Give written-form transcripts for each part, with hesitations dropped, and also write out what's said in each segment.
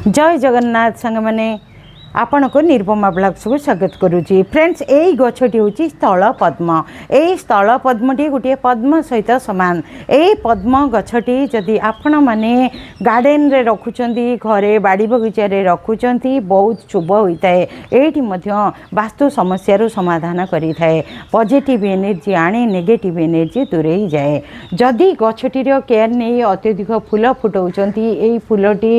ଜୟ ଜଗନ୍ନାଥ ସାଙ୍ଗମାନେ, ଆପଣଙ୍କୁ ନିରୁପମା ବ୍ଲଗ୍ସକୁ ସ୍ୱାଗତ କରୁଛି। ଫ୍ରେଣ୍ଡସ୍, ଏଇ ଗଛଟି ହେଉଛି ସ୍ଥଳ ପଦ୍ମ। ଏଇ ସ୍ଥଳ ପଦ୍ମଟି ଗୋଟିଏ ପଦ୍ମ ସହିତ ସମାନ। ଏଇ ପଦ୍ମ ଗଛଟି ଯଦି ଆପଣମାନେ ଗାର୍ଡ଼େନରେ ରଖୁଛନ୍ତି, ଘରେ ବାଡ଼ି ବଗିଚାରେ ରଖୁଛନ୍ତି, ବହୁତ ଶୁଭ ହୋଇଥାଏ। ଏଇଠି ମଧ୍ୟ ବାସ୍ତୁ ସମସ୍ୟାରୁ ସମାଧାନ କରିଥାଏ, ପଜିଟିଭ୍ ଏନର୍ଜି ଆଣେ, ନେଗେଟିଭ୍ ଏନର୍ଜି ଦୂରେଇ ଯାଏ। ଯଦି ଗଛଟିର କେୟାର ନେଇ ଅତ୍ୟଧିକ ଫୁଲ ଫୁଟାଉଛନ୍ତି, ଏଇ ଫୁଲଟି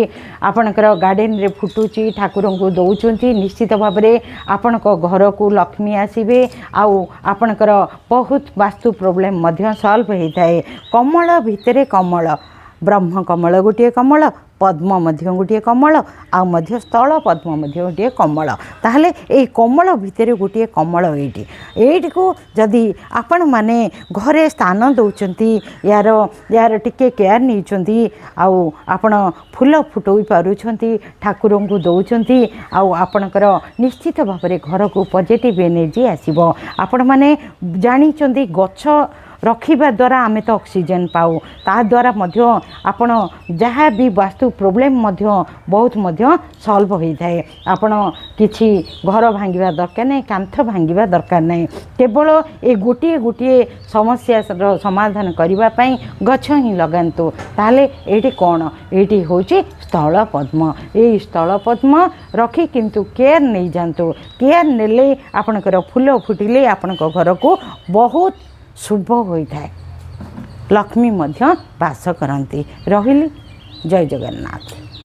ଆପଣଙ୍କର ଗାର୍ଡ଼େନରେ ଫୁଟୁଛି, ଠାକୁରଙ୍କୁ ଦେଉଛନ୍ତି, ନିଶ୍ଚିତ ଭାବରେ ଆପଣଙ୍କ ଘରକୁ ଲକ୍ଷ୍ମୀ ଆସିବେ ଆଉ ଆପଣଙ୍କର ବହୁତ ବାସ୍ତୁ ପ୍ରୋବ୍ଲେମ୍ ମଧ୍ୟ ସଲ୍ଭ ହୋଇଥାଏ। କମଳ ଭିତରେ କମଳ, ବ୍ରହ୍ମ କମଳ ଗୋଟିଏ କମଳ, ପଦ୍ମ ମଧ୍ୟ ଗୋଟିଏ କମଳ, ଆଉ ମଧ୍ୟ ସ୍ଥଳ ପଦ୍ମ ମଧ୍ୟ ଗୋଟିଏ କମଳ। ତାହେଲେ ଏଇ କମଳ ଭିତରେ ଗୋଟିଏ କମଳ ଏଇଠି। ଏଇଠିକୁ ଯଦି ଆପଣମାନେ ଘରେ ସ୍ଥାନ ଦେଉଛନ୍ତି, ୟାର ଟିକେ କେୟାର ନେଉଛନ୍ତି ଆଉ ଆପଣ ଫୁଲ ଫୁଟାଇ ପାରୁଛନ୍ତି, ଠାକୁରଙ୍କୁ ଦେଉଛନ୍ତି, ଆଉ ଆପଣଙ୍କର ନିଶ୍ଚିତ ଭାବରେ ଘରକୁ ପଜିଟିଭ୍ ଏନର୍ଜି ଆସିବ। ଆପଣମାନେ ଜାଣିଛନ୍ତି, ଗଛ ରଖିବା ଦ୍ୱାରା ଆମେ ତ ଅକ୍ସିଜେନ୍ ପାଉ। ତା ଦ୍ୱାରା ମଧ୍ୟ ଆପଣ ଯାହା ବି ବାସ୍ତୁ ପ୍ରୋବ୍ଲେମ୍ ମଧ୍ୟ ବହୁତ ମଧ୍ୟ ସଲ୍ଭ ହୋଇଥାଏ। ଆପଣ କିଛି ଘର ଭାଙ୍ଗିବା ଦରକାର ନାହିଁ, କାନ୍ଥ ଭାଙ୍ଗିବା ଦରକାର ନାହିଁ। କେବଳ ଏ ଗୋଟିଏ ଗୋଟିଏ ସମସ୍ୟାର ସମାଧାନ କରିବା ପାଇଁ ଗଛ ହିଁ ଲଗାନ୍ତୁ। ତାହେଲେ ଏଇଠି କ'ଣ? ଏଇଠି ହେଉଛି ସ୍ଥଳ ପଦ୍ମ। ଏଇ ସ୍ଥଳ ପଦ୍ମ ରଖି କିନ୍ତୁ କେୟାର ନେଇଯାଆନ୍ତୁ। କେୟାର ନେଲେ ଆପଣଙ୍କର ଫୁଲ ଫୁଟିଲେ ଆପଣଙ୍କ ଘରକୁ ବହୁତ ଶୁଭ ହୋଇଥାଏ, ଲକ୍ଷ୍ମୀ ମଧ୍ୟ ବାସ କରନ୍ତି। ରହିଲି, ଜୟ ଜଗନ୍ନାଥ।